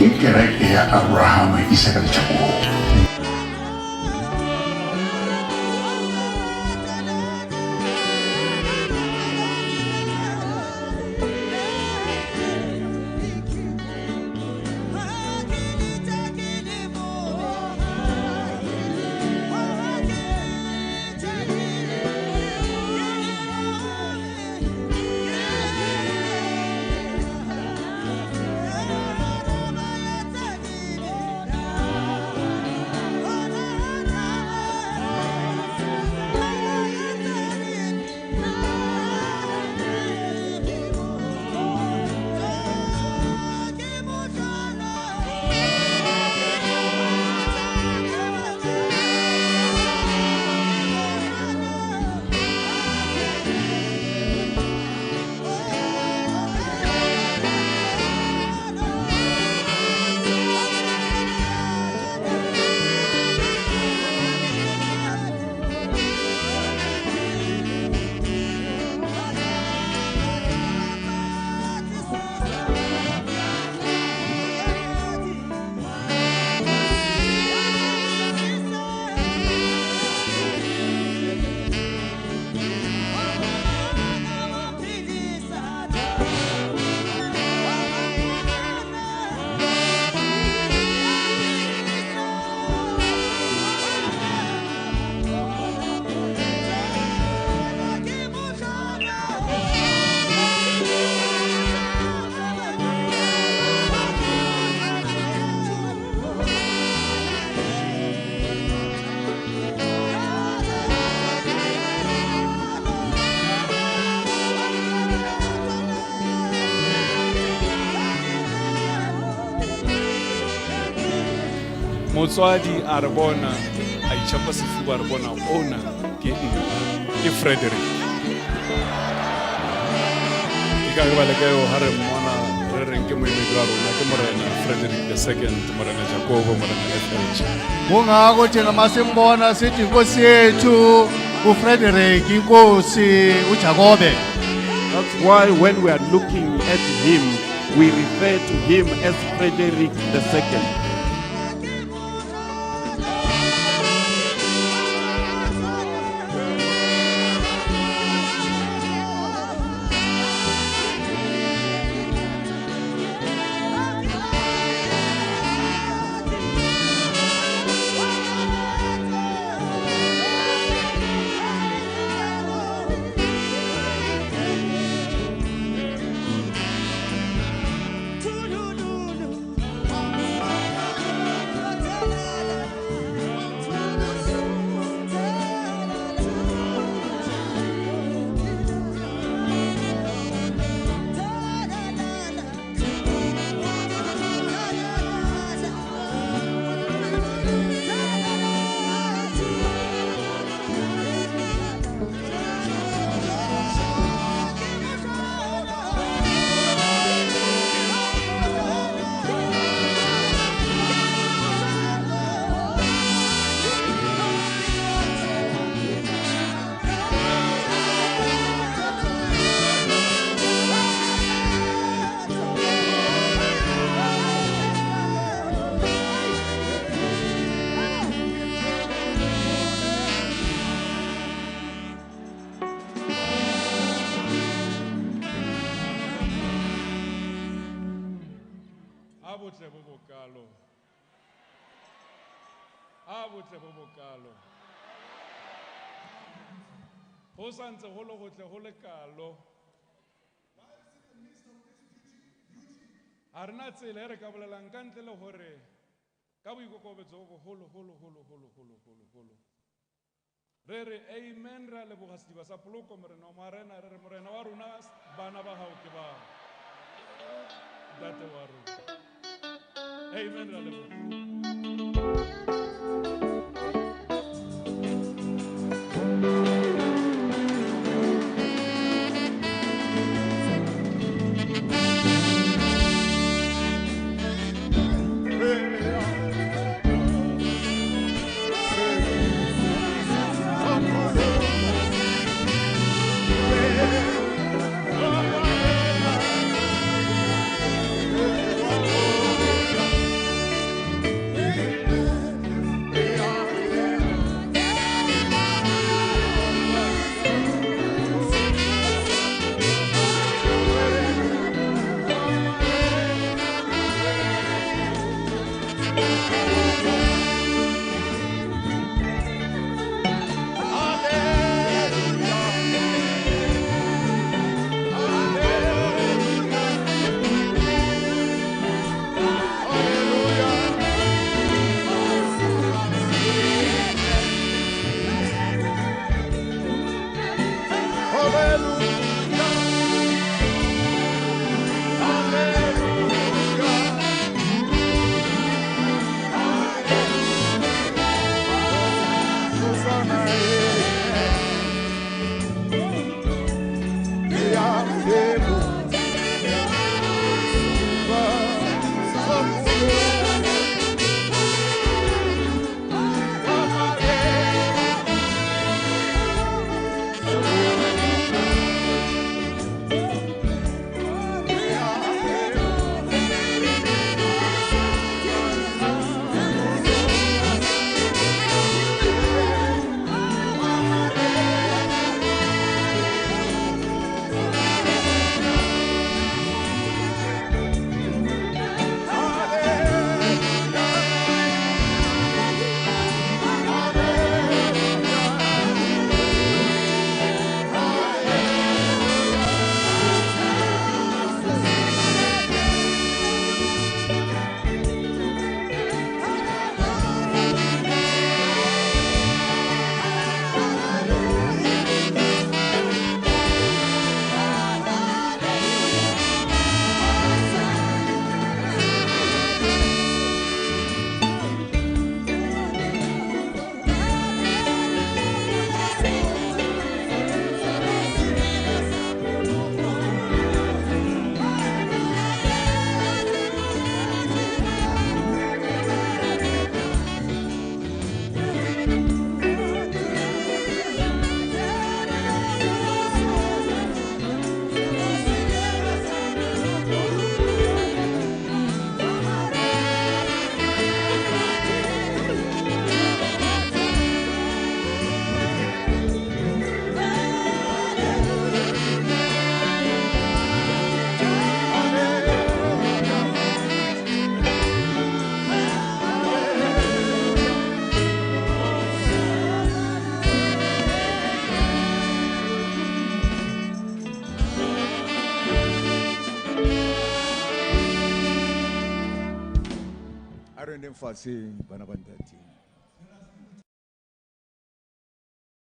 Ke kereke ya Abrahama, Isaka le Jakobo. Motswadi a re bona a itšhapa sefuba, a re bona ona ke nna, ke Frederick. Ke ka lebaka eo ha re mmona re reng ke moemedi wa rona, ke Morena Frederick the Second, Morena Jakobo, Morena FH. Kungako thina masimbona sithi inkosi yethu uFrederick, inkosi uJakobe. That's why when we are looking at him, we refer to him as Frederick the Second. A botle bo bokalo. A botle bo bokalo. Ho santse ho le hotle ho le kalo. Ha rena tsela e re ka bolelang ka ntle le hore ka boikokobetso bo boholo, holo, holo, holo, holo, holo, holo. Re re amen, re a leboga sediba sa poloko, Morena wa marena, re re Morena wa rona, bana ba hao ke ba. Ntate wa rona. Amen, re a leboga. Yeah. Re nneng fatsheng bana ba ntate.